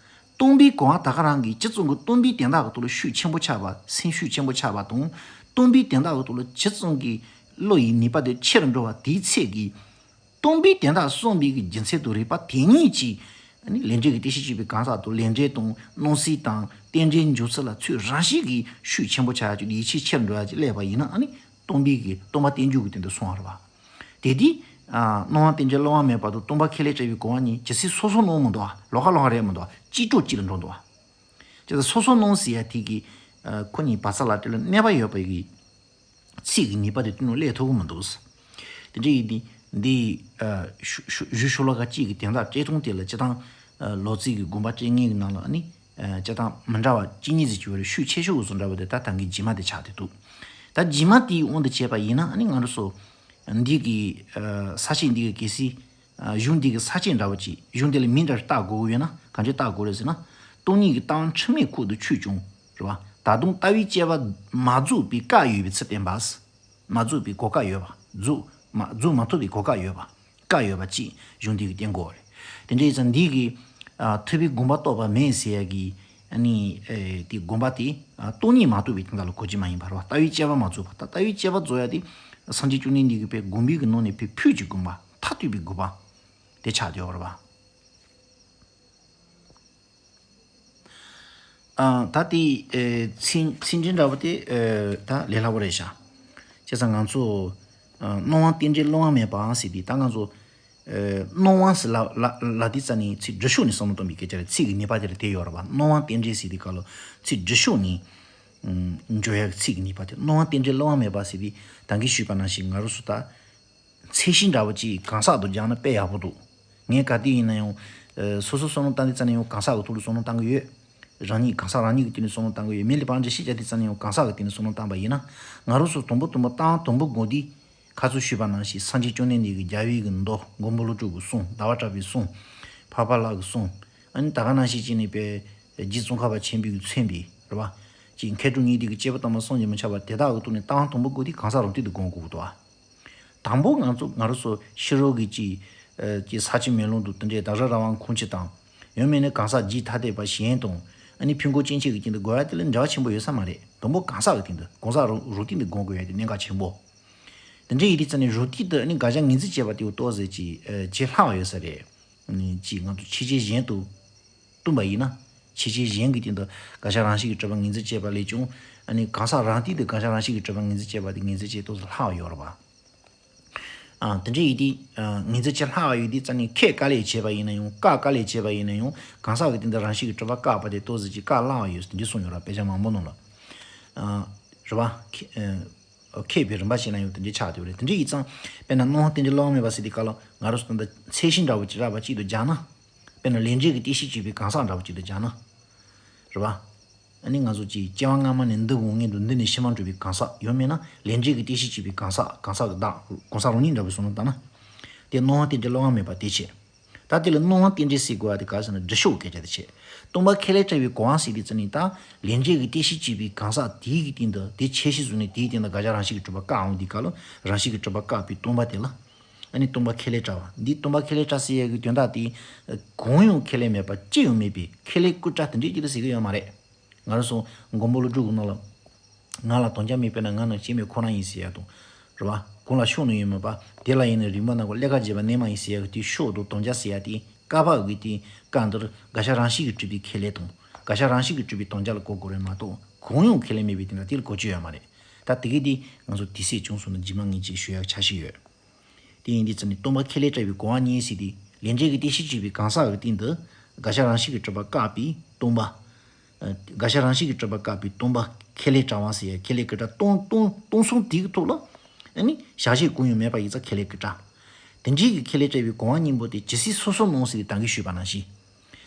སྟོང་པའི་གོ་བ་ད་ག་རང་གིས་ཅི་ཙམ་གྱིས་སྟོང་པའི་དོན་དག་གི་ཐོག་ལ་ཤུགས་ཆེན་པོ་ཆགས་པ། སེམས་ཤུགས་ཆེན་པོ་ཆགས་པ་དང་། སྟོང་པའི་དོན་དག་གི་ཐོག་ལ་ཅི་ཙམ་གྱིས་བློ་ཡི་ནུས་པ་དེ་ཆེ་རུ་འགྲོ་བ་དེའི་ཚད་ཀྱིས། སྟོང་པའི་དོན་དག་གསུངས་པའི་གི་རྒྱུ་མཚན་དང་རིགས་པ་དེ་ཉིད་ཀྱིས། ཨ་ནི་ལས་འབྲས་ཀྱི་རྟེན་གཞི་བྱས་པའི་གང་ཟག་དང་། ལས་འབྲས་དང་སྣང་སྲིད་དང་རྟེན་འབྲེལ་འཇོག་ཚུལ་ལ་ཚུར་རང་བཞིན་གྱིས་ཤུགས་ཆེན་པོ་ཆགས་ཡ་ཅིག་ཡིད་ཆེས་ཆེར་འགྲོ་ཡ་ཅིག་སླེབས་པ་ཡིན་ན། ཨ་ནི་སྟོང་པའི་གི་སྟོང་པ་རྟེན་འབྱུང་གི་སྟེང་དུ་སོང་བ་རེད་བ། དེ་དུས། ཨ། སྣང་བ་རྟེན་འབྲེལ་བསླུ་བ་མེད་པ་དང་། སྟོང་པ་ཁས་ལེན་བྱས་པའི་གོ་བ་གཉིས་ཇི་སྲིད་སོ་སོར་སྣང་མི་འདུག་བ། ལོགས་ཀ་ལོགས་ཀ་རེད་མི་འདུག་བ། གཅིག་གྲོགས་གཅིག་ལ་འགྲོ་འདུག་བ། ཅེས་སོ་སོར་སྣང་ཟེར་ཡ་དེ་གི། ཨ། ཁོ་གཉིས་བར་མཚམས་ལ་དེ་ལ་གནས་པ་ཡོད་པ་གི། ཚིག་གི་ངེས་པ་དེ་དེ་ནང་སླེབས་ཐུབ་ཀྱི་མི་འདུག་དེ་འདྲ་ཡིན་དུས་འདི། ཨ། ཞུ་ཞུ་ཞུ་ཤོ་ལོ་ཀ་གཅིག་གི་དོན་དག་སྤྲད་སྟངས་དེ་ལ་སྤྱིར་བཏང་། ཨ། ལོ་ཙཱ་གི་དགོངས་པ་སྤྲད་མཁན་གྱི་ནང་ལ་ནི། ཨ། སྤྱིར་བཏང་མི་འདྲ་བ་གཅིག་གཉིས་ཙམ་ཅིག་ཡོད་རེད། ཤུགས་ཆེ་ཤོས་བཟོ་འདྲ་བ་དེ་ད་ད་གིན་རྗེས་མ་དེ་ཆགས་བསྡད་འདུག་ད་རྗེས་མ་དེའི་དབང་དུ་བྱས་པ་ཡིན་ན། ཨ་ནི་ང་རང་ཚོ་འདི་གི། ཨ། ས་བཅད་འདི་གི་གལ་སྲིད། ཨ། གཞུང་འདི་གི་ས་བཅད་འདྲ་བོ་ཅིག་གཞུང་འདི་ལ་མིང་འདྲ་བཏགས་དགོས་ཀྱི་ཡོད་ན་གང་ཅི་བཏགས་དགོས་རེད་ཟེར་ན། སྟོང་ཉིད་ཀྱི་ལྟ་བ་འཁྲུལ་མེད་ཁོག་ཏུ་ཆུད་ཀྱང་། རེད་བ། ད་དུང་ལྟ་བའི་དཔྱད་པ་མ་རྫོགས་པའི་བཀག་ཡོད་པའི་ཚུལ་བསྟན་པ། མ་རྫོགས་པའི་གོ་བཀག་ཡོད་པ། རྫོགས་མ་རྫོགས་མ་ཐུབ་པའི་གོ་བཀག་ཡོད་པ། བཀག་ཡོད་པ་ཅིག་གཞུང་འདི་གིས་བསྟན་དགོས་རེད། དེ་འདྲ་ཡིན་ཙང་འདི་གི། ཨ། ཐུབ་པའི་དགོངས་པ་རྟོགས་པ་མེད་ཟེར་ཡ་གི། ཨ་ནི། ཨེ། དེ་དགོངས་པ་དེ། ཨ། སྟོང་ཉིད་མ་རྟོགས་པའི་དོན་དག་ལ་གོ་རྒྱུ་མ་ཡིན་པ་རེད་བ། ལྟ་བའི་དཔྱད་པ་མ་རྫོགས་པ། ད་ལྟ་བའི་དཔྱད་པ་རྫོགས་ཡ་དེ། སངས་རྒྱས་བཅོམ་ལྡན་འདས་ཀྱི་དཔེ་དགོངས་པའི་གི་ནང་ནས་དཔེ་ཕུལ་གྱི་དགོངས་པ། མཐར་ཐུག་པའི་དགོངས་པ་དེ་ཆགས་བསྡད་ཡོད་རེད་བ། ཨ། ད་དེ། ཨེ། ཚིག་ཚིག་འགྲེལ་འདྲ་བོ་དེ། ཨེ། ད་ལས་སླ་པོ་རེད་ཤག་བྱས་ཙང་ང་ཚོ། ཨ། སྣང་བ་རྟེན་འབྲེལ་བསླུ་བ་མེད་པའམ་ཟེར་དུས། ད་ང་ཚོ། ཨེ། སྣང་བ་ཟེར་ལབ་ལབ་ལབ་དུས་ཙམ་ནས་ཚིག་སྒྲུབ་ཕྱོགས་ནས་བསམ་བློ་གཏོང་བའི་སྐད་ཆ་རེད། ཚིག་གི་ནུས་པ་དེ་ལ་དེ་ཡོད་རེད་བ། སྣང་བ་རྟེན་འབྲེལ་ཟེར་དུས་སྐབས་ལ་ཚིག་སྒྲུབ་ཕྱོགས་ནས། ཨུམ། འཇོག་ཡག་གི་ཚིག་གི་ནུས་པ་དེ། སྣང་བ་རྟེན་འབྲེལ་བསླུ་བ་མེད་པ་ཟེར་དུས་ད་གིན་ཞུས་པ་ནང་བཞིན་ང་རང་ཚོ་ད། ཚད་གཞི་འདྲ་བོ་ཅིག་གང་ཟག་ཏུ་སྦྱངས་ན་དཔེ་ཡག་པོ་འདུག་ངས་ག་དུས་ཡིན་ན་ཡང་། ཨ། སོ་སོ་བསམ་བློ་བཏང་དུས་ཙམ་ནས་ཡང་གང་ཟག་གི་ཐོག་ལ་བསམ་བློ་བཏང་གི་ཡོད། རང་ཉིད་གང་ཟག་རང་ཉིད་ཀྱི་དུས་ནས་བསམ་བློ་བཏང་གི་ཡོད། མི་ལ་ཕར་འདྲ་ཞིག་བྱ་དུས་ཙམ་ནས་ཡང་གང་ཟག་གི་དུས་ནས་བསམ་བློ་བཏང་པ་ཡིན་ན། ང་རང་ཚོ་དང་པོ་དང་པོ་ལྟ་སྟངས་དང་པོ་དགོས་དུས། ཁ་ཚུར་ཞུས་པ་ནང་བཞིན་སངས་རྒྱས་བཅོམ་ལྡན་འདས་ཀྱི་རྒྱལ་བའི་གི་མདོ། མགོན་པོ་ཀླུ་སྒྲུབ་ཀྱི་གསུང་། ཟླ་བ་གྲགས་པའི་གསུང་། འཕགས་པ་ལྷ་གི་གསུང་། ཨ་ནི་ད་ག་ནང་བཞིན་བྱས་ནས་དཔེ་རྗེ་ཙོང་ཁ་པ་ཆེན་པོའི་གི་མཚན་པའི་རེད་བ། ཅིག་མཁས་གྲུབ་གཉིས་ལྡན་གྱི་སྐྱེས་བུ་དམ་པ་བསམ་གྱིས་མི་ཁྱབ་པ་དེ་དག་གི་ཐོག་ནས་ལྟ་སྟངས་དང་པོ་དགོས་དུས་གང་ཟག་རང་སྟེང་དུ་སྒོམ་དགོས་ཀྱི་འདུག་ཨ། དང་པོ་ང་ཚོ་ང་རང་ཚོ་ཕྱི་རོལ་གྱི་ཅིག་ཨ། ཅིག་ས་ཆེན་མེ་ལོང་དང་དེ་འདྲའི་བདག་སྒྲ་རང་དབང་ཁོང་ཆུད་དང་། ཡང་མིན་ན་གང་ཟག་རྒྱུད་ཐ་དད་པ་གཞན་དང་། ཨ་ནི་ཕུང་ཁམས་སྐྱེ་མཆེད་ཀྱི་སྟེང་དུ་དགོས་ཡ་དེ་ལ་འབྲེལ་བ་ཆེན་པོ་ཡོད་ས་མ་རེད། དང་པོ་གང་ཟག་གི་སྟེང་དུ། གང་ཟག་རང་རང་སྟེང་དུ་སྒོམ་དགོས་ཡ་དེ་གནད་འགག་ཆེན་པོ། དེ་འདྲ་ཡིན་དུས་ཙ་ནས་རང་སྟེང་དུ་ཨ་ནི་དགག་བྱ་ངོས་འཛིན་བྱས་པ་དེ་འུ་ཏོག་ཙམ་ཅིག་ཨ། བྱེད་སླ་བ་ཡོད་ས་རེད། ཨ་ནི་ཅིག་ང་ཚོ་ཕྱི་རྐྱེན་གཞན་དུ་བསྟུན་པ་ཡིན་ན། ཆོས་ཅན་གཞན་གྱི་སྟེང་དུ་དགག་བྱ་རང་བཞིན་གྱིས་གྲུབ་པ་ངོས་འཛིན་བྱས་པ་ལས་ཀྱང་། ཨ་ནི་གང་ཟག་རང་སྟེང་དུ་དགག་བྱ་རང་བཞིན་གྱིས་གྲུབ་པ་ངོས་འཛིན་བྱས་པ་དེ་ངོས་འཛིན་བྱེད་ཏོག་ཙམ་སླ་བ་ཡོད་རེད་པ། ཨ། དེ་འདྲ་ཡིན་དུས། ཨ། ངོས་འཛིན་བྱེད་སླ་བ་ཡོད་དུས་ཙང་ནི་ཁས་ག་ལས་བྱས་པ་ཡིན་ན་ཡང་བཀག་ག་ལས་བྱས་པ་ཡིན་ན་ཡང་གང་ཟག་གི་སྟེང་དུ་རང་བཞིན་གྱིས་གྲུབ་པ་བཀག་པ་དེ་ཏོག་ཙམ་ཅིག་བཀག་སླ་བ་ཡོད་ཟེར་འདི་གསུངས་ཡོད་རེད་དཔེ་ཆ་མང་པོ་ནང་ལ། ཨ། རེད་པ། ཁེ- ཨ། མཁས་པའི་རིམ་པ་བྱས་ན་ཡང་དེ་འདྲའི་ཆགས་བསྡད་པ་རེད། དེ་འདྲ་ཡིན་ཙང་། དཔེར་ན་སྣང་བ་རྟེན་འབྲེལ་བསླུ་བ་མེད་པ་ཟེར་དུས་སྐབས་ལ་ང་རང་ཚོ་ད་ལྟ་ཚད་གཞི་འདྲ་བོ་ཅིག་རགས་པ་གཅིག་ཏུ་སྦྱར་ན། དཔེར་ན་ལས་འབྲས་ཀྱི་རྟེན་གཞི་གཅིག་པའི་གང་ཟག་འདྲ་བོ་གཅིག་ཏུ་སྦྱར་ན། རེད་པ། ཨ་ནི་ང་ཚོ་གཅིག་སྐྱེ་བ་སྔ་མ་ནས་འདི་འོང་ངེས་འདུག་འདི་ནས་ཕྱི་མ་འགྲོ་བའི་གང་ཟག་ཡོད་མེད་ན། ལས་འབྲས་ཀྱི་རྟེན་གཞི་གཅིག་པའི་གང་ཟག་གང་ཟག་གི་བདག་གང་ཟག་རང་ཉིད་འདྲ་བོའི་བཟོ་ན་ལྟ་ན། དེ་སྣང་བ་རྟེན་འབྲེལ་བསླུ་བ་མེད་པ་དེ་བྱས། ད་དེ་ལ་སྣང་བ་རྟེན་འབྲེལ་ཟེར་དགོས་པ་དེ་ག་ཟེར་ན་སྒྲུབ་ཕྱོགས་སྐད་ཆ་དེ་བྱས། སྟོང་པ་ཁས་ལེན་བྱ་བའི་གོ་འཕང་ཟེར་དུས་ཙམ་ནས་ད་ལས་འབྲས་ཀྱི་རྟེན་གཞི་གཅིག་པའི་གང་ཟག་དེའི་གི་སྟེང་དུ་དེ་ཁྱད་གཞི་བཟུང་ནས་དེའི་སྟེང་དུ་དགག་བྱ་རང་བཞིན་གྱིས་གྲུབ་པ་བཀག་འོང་དུས་སྐབས་ལ་རང་བཞིན་གྱིས་གྲུབ་པ་བཀག་པའི་སྟོང་པ་དེ་ལ། ཨ་ནི་སྟོང་པ་ཁས་ལེན་བྱ་བ། འདིའི་སྟོང་པ་ཁས་ལེན་བྱ་ཟེར་ཡག་གི་དོན་དག་དེ། གང་ཡང་ཁས་ལེན་མེད་པ་ཅི་ཡང་མེད་པའི་ཁས་ལེན་སྐུར་བྲལ་དེ་འདྲའི་ཅིག་ལ་ཟེར་གི་ཡོད་མ་རེད། ང་རང་ཚོ་མགོན་པོ་ཀླུ་སྒྲུབ་ཀྱི་ནང་ལ། ང་ལ་དམ་བཅའ་མེད་པས་ན་ང་ནི་སྐྱེ་མེད་ཁོ་ན་ཡིན་ཟེར་ཡག་དང་། རེད་པ། གང་ལ་ཕྱོགས་ནི་ཡོད་མོད་པ། དེ་ལ་ཡིན་ནི་རིག་མ་ནང་གི་ཀླད་ཁ་བརྗེས་པ་རྣལ་མ་ཡིན་ཟེར་ཡག་གི་དེའི་ཕྱོགས་དང་དམ་བཅའ་ཟེར་ཡག་དེ་བཀག་པ་གི་དེ་བཀག་འདིར་དགག་བྱ་རང་བཞིན་གྱིས་གྲུབ་པའི་ཁས་ལེན་དང་། དགག་བྱ་རང་བཞིན་གྱིས་གྲུབ་པའི་དམ་བཅའ་ལ་གོ་དགོས་རེད་མ་གཏོགས་གང་ཡང་ཁས་ལེན་མེད་པའི་དེ་འདྲ་དེ་ལ་གོ་རྒྱུ་ཡོད་མ་རེད། ད་དེ་གི་དེ་ང་ཚོ་དུས་ཚོད་བྱུང་སོང་ན་རྗེས་མ་ངས་ཅིག་ཞུ་ཡག་འཆར་གཞི་ཡོད། དེ་ཡིན་དུས་ཙམ་ནས་སྟོང་པ་ཁས་ལེན་བྱ་བའི་གོ་འཕང་གཉིས་ཟེར་དུས་ལས་འབྲས་ཀྱི་རྟེན་གཞི་གཅིག་པའི་གང་ཟག་གི་སྟེང་དུ་དགག་བྱ་རང་བཞིན་གྱིས་གྲུབ་པ་བཀག་པའི་སྟོང་པ། ཨ། དགག་བྱ་རང་བཞིན་གྱིས་གྲུབ་པ་བཀག་པའི་སྟོང་པ་ཁས་ལེན་བྱ་བ་ཟེར་ཡག་ཁས་ལེན་སྐུར་བྲལ་སྟོང་སྟོང་སྟོང་གསུམ་དེའི་ཐོག་ལ། ཨ་ནི་བྱ་བྱེད་གང་ཡང་མེད་པ་ཡིན་ཙང་ཁས་ལེན་སྐུར་བྲལ། དེ་འདྲའི་གི་ཁས་ལེན་བྱ་བའི་གོ་འཕང་གཉིས་པོ་དེ་ཇི་སྲིད་སོ་སོར་སྣང་ཟེར་ཏེ་ད་གིན་ཞུས་པ་ནང་བཞིན།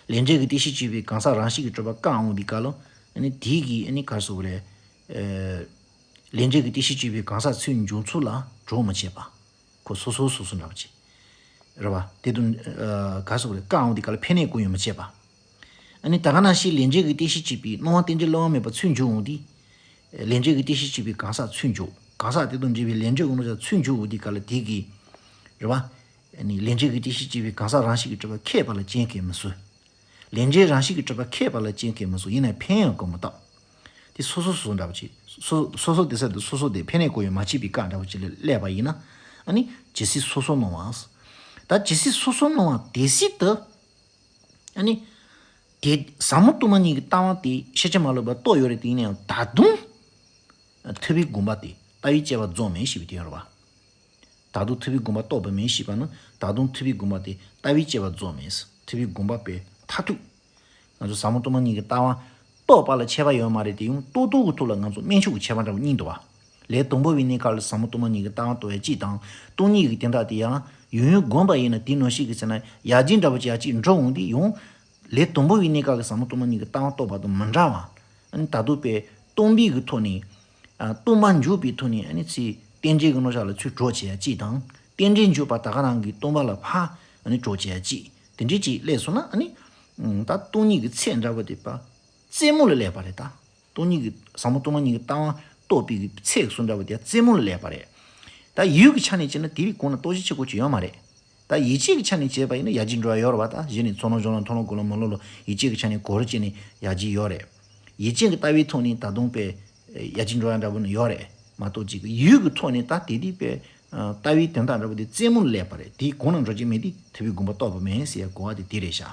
ལས་འབྲས་ཀྱི་རྟེན་གཞི་གཅིག་པའི་གང་ཟག་རང་བཞིན་གྱིས་གྲུབ་པ་བཀག་འོང་དུས་སྐབས་ལ། ཨ་ནི་དེའི་གི་ཨ་ནི་ག་རེ་ཟེར་དགོས་རེད། ཨ། ལས་འབྲས་ཀྱི་རྟེན་གཞི་གཅིག་པའི་གང་ཟག་ཚུར་འབྱུང་ཚུལ་ལ་གྲོགས་མི་བྱེད་པ། ཁོ་སོ་སོ་སོ་སོ་འདྲ་བོ་ཅིག་རེད་པ། དེ་དང་། ཨ། ག་རེ་ཟེར་དགོས་རེད། བཀག་འོང་དུས་སྐབས་ལ་ཕན་གནོད་གང་ཡང་མི་བྱེད་པ། ཨ་ནི་ད་ག་ནང་བཞིན་ལས་འབྲས་ཀྱི་རྟེན་གཞི་གཅིག་པའི་སྣང་བ་རྟེན་འབྲེལ་བསླུ་བ་མེད་པ་ཚུར་འབྱུང་འོང་དུས། ལས་འབྲས་ཀྱི་རྟེན་གཞི་གཅིག་པའི་གང་ཟག་ཚུར་འབྱུང་། གང་ཟག་དེ་དང་འབྲེལ་བའི་ལས་འབྲས་ཀྱི་མནོ་བྱ་ཚུར་འབྱུང་འོང་དུས་སྐབས་ལ་དེ་གི། རེད་པ། ཨ་ནི་ལས་འབྲས་ཀྱི་རྟེན་གཞི་གཅིག་པའི་གང་ཟག་རང་བཞིན་གྱིས་གྲུབ་པ་ཁས་པ་ལ་རྐྱེན་གང་ཡང་མི་སྲིད། ལས་འབྲས་རང་བཞིན་གྱིས་གྲུབ་པ་ཁས་པ་ལ་རྐྱེན་གང་ཡང་མི་སྲིད། ཡིན་ནའི་ཕན་ཡང་གང་མི་བཏགས། དེ་སོ་སོ་སོ་སོ་འདྲ་བོ་ཅིག་སོ་སོ་སོ་དེ་ས་དེ་སོ་སོ་དེ་ཕན་གནོད་གང་ཡང་མ་བྱེད་པའི་བཀག་འདྲ་བོ་ཅིག་ལ་སླེབས་པ་ཡིན་ན། ཨ་ནི་ཇི་སྲིད་སོ་སོར་སྣང་བ། ད་ཇི་སྲིད་སོ་སོར་སྣང་བ་དེ་སྲིད་དུ། ཨ་ནི། དེ་ཟབ་མོ་སྟོང་པ་ཉིད་ཀྱི་ལྟ་བ་དེ་ཕྱིན་ཅི་མ་ལོག་པར་རྟོགས་ཡོད་རེད་དེ་ཡིན་ན་ཡང་ད་དུང་། ཐུབ་པའི་དགོངས་པ་དེ་ལྟ་བའི་དཔྱད་པ་རྫོགས་མེད་ཞེས་པའི་དོན་རེད་པ། ད་དུང་ཐུབ་པའི་དགོངས་པ་རྟོགས་པ་མེད་ཞེས་པ་ནི་ད་དུང་ཐུབ་པའི་དགོངས་པ་དེ་ལྟ་བའི་དཔྱད་པ་རྫོགས་མེད། ཐུབ་པའི་དགོངས་པ་དཔེ་མཐར་ཐུག་ང་ཚོ་ཟབ་མོ་སྟོང་པ་ཉིད་ཀྱི་ལྟ་བ་རྟོགས་པ་ལ་ཁྱད་པར་ཡོད་མ་རེད་དེ་ཡང་རྟོགས་ལྡོག་གི་ཐོག་ལ་ང་ཚོ་དམན་ཕྱོགས་ཀྱི་ཁྱད་པར་འདྲ་བོ་གཉིས་འདུག་པ། ལས་དང་པོ་བའི་གནས་སྐབས་ལ་ཟབ་མོ་སྟོང་པ་ཉིད་ཀྱི་ལྟ་བ་རྟོགས་ཡ་གཅིག་དང་སྟོང་ཉིད་ཀྱི་དོན་དག་དེ་ཡང་ཡང་ཡང་བསྒོམས་པ་ཡིན་ན་དེའི་ནང་བཞིན་གྱི་ཚེ་ན་ཡར་རྒྱས་འདྲ་བོ་ཅིག་ཡར་གཅིག་འགྲོ་འོང་དུས་ཡང་། ལས་དང་པོ་བའི་གནས་སྐབས་ཀྱི་ཟབ་མོ་སྟོང་པ་ཉིད་ཀྱི་ལྟ་བ་རྟོགས་པ་དང་མི་འདྲ་བ། ཨ་ནི་ད་དུང་དཔེ་སྟོང་པའི་གི་ཐོག་ནས། ཨ། སྟོང་པ་འཇོག་པའི་ཐོག་ནས་ཨ་ནི་ཚེ་རྟེན་འབྲེལ་གྱི་མནོ་བྱ་ལ་ཚུར་གྲོགས་བྱེད་ཡ་གཅིག་དང་། རྟེན་འབྲེལ་འཇོག་པ་ད་ག་རང་གི་སྟོང་པ་ལ་ཕར་ཨ་ནི་གྲོགས་བྱེད་ཡ་གཅིག་དེ་འདྲའི་གཅིག་སླེབས་སོང་ན་ཨ་ནི། ཨ། ད་སྟོང་ཉིད་ཀྱི་ཚད་འདྲ་བོ་དེ་པ། རྩེད་མོ་ལ་སླེབས་པ་རེད་ད། སྟོང་ཉིད་ཀྱི་ཟབ་མོ་སྟོང་པ་ཉིད་ཀྱི་ལྟ་བ་རྟོགས་པའི་གི་ཚད་སུ་འདྲ་བོ་དེ་རྩེད་མོ་ལ་སླེབས་པ་རེད། ད་ཡུལ་གྱི་ཆ་ནས་བྱས་ན་དེ་བས་གོང་ན་རྟོགས་གཞི་ཆེ་གོ་ཅིག་ཡོད་མ་རེད། ད་ཡིད་ཆེས་ཀྱི་ཆ་ནས་བྱས་པ་ཡིན་ན་ཡར་རྒྱས་འགྲོ་ཡ་ཡོད་རེད་པ། ད་གཞི་ནས་ཚོར་སྣང་སྦྱོར་སྣང་མཐོང་ལམ་གོ་ལ་མོ་ལོ་ལོ་ཡིད་ཆེས་ཀྱི་ཆ་ནས་གོ་རུ་བྱས་ནས་ཡར་རྒྱས་ཡོད་རེད། ཡིད་ཆེས་ཀྱི་ལྟ་བའི་ཐོག་ནས་ད་དུང་དཔེ་ཡར་རྒྱས་འགྲོ་ཡ་འདྲ་བོ་ནི་ཡོད་རེད་མ་གཏོགས་ཅིག་ཡུལ་གྱི་ཐོག་ནས་ད་དེ་དུས་དཔེ་ལྟ་བའི་དོན་དག་འདྲ་བོ་དེ་རྩེད་མོ་ལ་སླེབས་པ་རེད། དེའི་གོང་ན་འགྲོ་རྒྱུ་མེད་དུས་ཐུབ་པའི་དགོངས་པ་རྟོགས་པ་མིན་ཟེར་ཡ་གོ་བ་དེ་དེ་རེད་ཤག་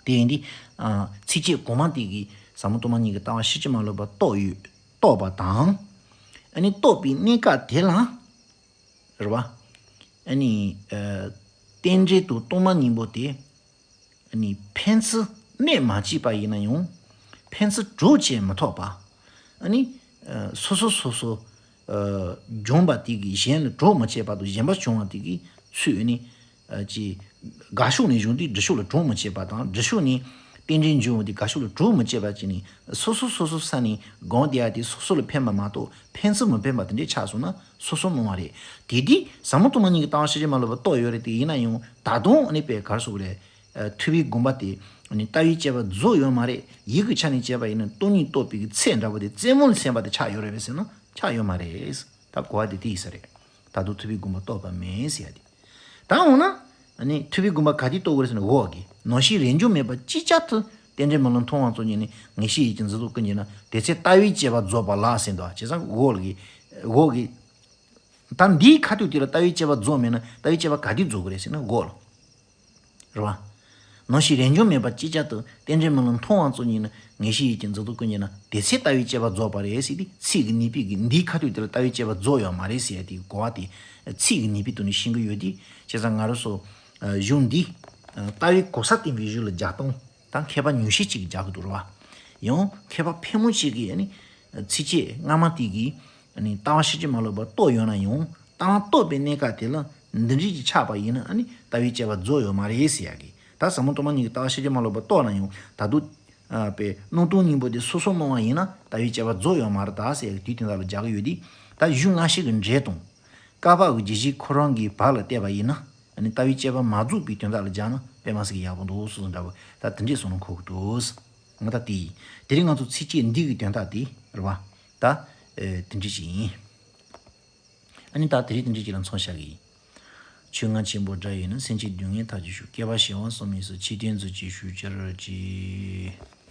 དེ་ཡིན་དུས། ཨ། ཚིགས་བཅད་གོང་མ་དེ་གིས་ཟབ་མོ་སྟོང་པ་ཉིད་ཀྱི་ལྟ་བ་ཕྱིན་ཅི་མ་ལོག་པར་རྟོགས་ཡོད། རྟོགས་པ་དང་། ཨ་ནི་རྟོགས་པའི་གནས་སྐབས་དེ་ལ། རེད་པ། ཨ་ནི། ཨ། རྟེན་འབྲེལ་དང་སྟོང་པ་ཉིད་པོ་དེ། ཨ་ནི་ཕན་ཚུན་གནོད་མ་བྱས་པ་ཡིན་ན་ཡང་། ཕན་ཚུན་གྲོགས་བྱེད་མི་ཐུབ་པ། ཨ་ནི། ཨ། སོ་སོ་སོ་སོ། ཨ། སྦྱོང་བ་དེ་གིས་གཞན་ལ་གྲོགས་མ་བྱས་བར་དུ་གཞན་པ་སྦྱོང་བ་དེ་གིས་ཚུར་ནི། ཨ། ཅི། དགག་ཕྱོགས་ནས་བྱུང་དུས་སྒྲུབ་ཕྱོགས་ལ་གྲོགས་མ་བྱས་པ་དང་སྒྲུབ་ཕྱོགས་ནས་རྟེན་འབྲེལ་འབྱུང་བ་དེ་དགག་ཕྱོགས་ལ་གྲོགས་མ་བྱས་པ་བྱས་ནས་སོ་སོ་སོ་སོ་ས་ནས་སྒོམ་བསྡད་ཡ་དེ་སོ་སོ་ལ་ཕན་པ་མ་གཏོགས་ཕན་ཚུན་མི་ཕན་པ་དེ་འདྲས་ཆགས་སོང་ན་སོ་སོ་རྨོངས་པ་རེད། དེ་དུས་ཟབ་མོ་སྟོང་པ་ཉིད་ཀྱི་ལྟ་བ་ཕྱིན་ཅི་མ་ལོག་པར་རྟོགས་ཡོད་རེད་དེ་ཡིན་ན་ཡང་ད་དུང་ཨ་ནི་དཔེ་ག་རེ་ཟེར་དགོས་རེད། ཨ། ཐུབ་པའི་དགོངས་པ་དེ་ཨ་ནི་ལྟ་བའི་དཔྱད་པ་རྫོགས་ཡོད་མ་རེད། ཡིད་ཀྱི་ཆ་ནས་བྱས་པ་ཡིན་ན་སྟོང་ཉིད་རྟོགས་པའི་གི་ཚད་འདྲ་པོ་དེ་རྩེད་མོ་ལ་སེམས་པ་དེ་ཆགས་ཡོད་རེད་པས་ཟེར་ན་ཆགས་ཡོད་མ་རེད། ད་གོ་བ་དེ་དེ་ཡིན་ས་རེད། ད་དུང་ཐུབ་པའི་དགོངས་པ་རྟོགས་པ་མེད་ཟེར་ཡ་དེ། ད་འོ་ན། ཨ་ནི་ཐུབ་པའི་དགོངས་པ་ག་དུས་རྟོགས་དགོས་རེད་ཟེར་ན་འོག་གི་ནང་བཞིན་རེས་འཇོག་མེད་པར་ཅིག་ཅར་དུ་རྟེན་འབྲེལ་མི་སླུ་མཐོང་བ་ཙམ་ཉིད་ནི་ངེས་ཤེས་ཡིད་ཀྱི་འཛིན་རྟོག་ཀུན་གྱིས་ན་དེ་ཚེ་ལྟ་བའི་དཔྱད་པ་རྫོགས་པ་ལགས་ཟེར་འདུག་བྱས་ཙང་འོག་གི། འོག་གི། ད་འདིའི་ཁ་ཐུག་དེ་ལ་ལྟ་བའི་དཔྱད་པ་རྫོགས་མེད་ན་ལྟ་བའི་དཔྱད་པ་ག་དུས་རྫོགས་དགོས་རེད་ཟེར་ན་འོག་ལ། རེད་བ། ནང་བཞིན་རེས་འཇོག་མེད་པར་ཅིག་ཅར་དུ་རྟེན་འབྲེལ་མི་སླུ་མཐོང་བ་ཙམ་ཡིན་ན། ངེས་ཤེས་ཡིད་ཀྱི་འཛིན་རྟོག་ཀུན་གྱི་ནང་དེ་ཚེ་ལྟ་བའི་དཔྱད་པ་རྫོགས་པ་རེད་ཟེར་ཏེ། ཚིག་གི་ནུས་པས་ཀྱི་འདིའི་ཁ་ཐུག་དེ་ལ་ལྟ་བའི་དཔྱད་པ་རྫོགས་ཡོད་མ་རེད་ཟེར་ཡ་དེའི་གོ་བ་དེ་ཚིག་གི་ནུས་པའི་ཐོག་ནས་ཤེས་ཀྱི་ཡོད་དེ། བྱས་ཙང་ང་རང་ཚོ་གཞུང་འདི་ལྟ་བའི་གོ་ས་བསྟན་པའི་གཞུང་ལ་རྒྱག་སྟངས་དང་མཁས་པ་ཉུང་ཤས་ཅིག་གིས་རྒྱག་གི་འདུག་རེད་བ། ཡང་མཁས་པ་ཕལ་མོ་ཆེ་གིས་ཨ་ནི་ཚིགས་བཅད་སྔ་མ་དེ་གིས་ཨ་ནི་ལྟ་བ་ཕྱིན་ཅི་མ་ལོག་པར་རྟོགས་ཡོད་ན་ཡང་། ལྟ་བ་རྟོགས་པའི་གནས་སྐབས་དེ་ལ་འདི་འདྲ་ཅིག་ཆགས་པ་ཡིན་ན་ཨ་ནི་ལྟ་བའི་དཔྱད་པ་རྫོགས་ཡོད་མ་རེད་ཟེར་ཡ་གི། ད་ཟབ་མོ་སྟོང་པ་ཉིད་ཀྱི་ལྟ་བ་ཕྱིན་ཅི་མ་ལོག་པར་རྟོགས་ན་ཡང་། ད་དུང་ཨ་པའི་སྣང་སྟོང་སྙིང་པོ་དེ་སོ་སོར་སྣང་བ་ཡིན་ན་ལྟ་བའི་དཔྱད་པ་རྫོགས་ཡོད་མ་རེད་ད་ཟེར་ཡ་གི་དུས་དེ་འདྲ་ལ་རྒྱག་གི་ཡོད་དེ། ད་གཞུང་སྔ་ཕྱི་གི་འགྲེལ་དང་བཀའ་བབས་ཀྱི་རྒྱས་བཤད་ཁོ་རང་གི་བར་ལ་བལྟས་པ་ཡིན་ན། ཨ་ནི་ལྟ་བའི་དཔྱད་པ་མ་རྫོགས་པའི་དོན་དག་ལ་སྦྱར་ན་དཔེ་མ་སྲིད་ཀྱི་ཡག་པོ་འདུག་སོགས་འདྲ་བོ་ད་དེ་འདྲས་བསམ་བློ་འཁོར་གྱི་འདུག། ང་ད་དེ་ཡིན། དེ་རིང་ང་ཚོ་ཚིགས་བཅད་འདི་གི་དོན་དག་དེ་རེད་བ། ད་ཨེ་དེ་འདྲས་ཅིག་ཡིན། ཨ་ནི་ད་དེ་རིང་དེ་འདྲས་ཅིག་ལ་མཚམས་བཞག་གི་ཡིན། ཆོས་ལྔ་ཆེན་པོ་སྒྲ་ཡིས་ནི། སེམས་ཅན་སྡུག་བསྔལ་ཐར་བྱེད་ཤོག། སྐྱེ་བ་གཞན་དབང་གསུམ་མེད་སར། ཆོས་སྟོན་མཛོད་ཅིག་ཞུ་ཕྱིར་གྱིས།